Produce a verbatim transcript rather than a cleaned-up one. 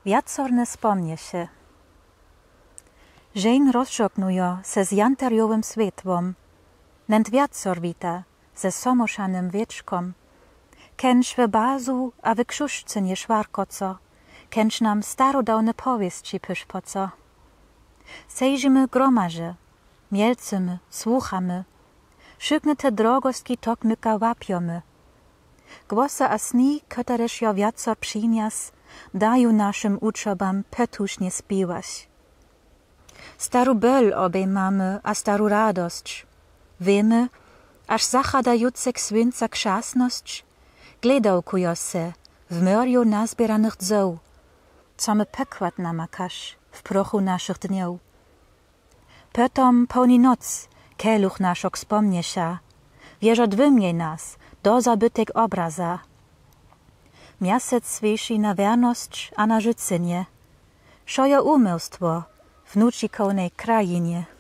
Wieczorne spomniesze. Żeń rozżognujã se z janteriowym swiatłom, nent wieczor wita ze somoszanym wieczkã, kędż w bazu a w ksążce nie szwarkocã, kędż nam starodawne powiesczi pyszpocã. Sejrzymy gromaże, mielcymy, słuchamy, szyknete drogostki tokmika łapiemy. Głosë a sni, kòtereż jã wieczor przinias, dajã naszim ùczobóm pòtusznie spiewac. Starą bòl òbejmómë a starą radosc. Wiémë, aż zachôdającégò słuńca krzasnosc gledałkùje se w mòrzu nazbiéranëch dzeł, co mô pòkłôd nama każ w prochù naszich dnioł. Pòtom pełni noc keluch naszich spomniesza, wieża dwimie nas do zabëtégò òbraza. Miesąc swiészi na wiernosc a na żëcenié, szëje ùmilstwò w nuczikòwny krajinie.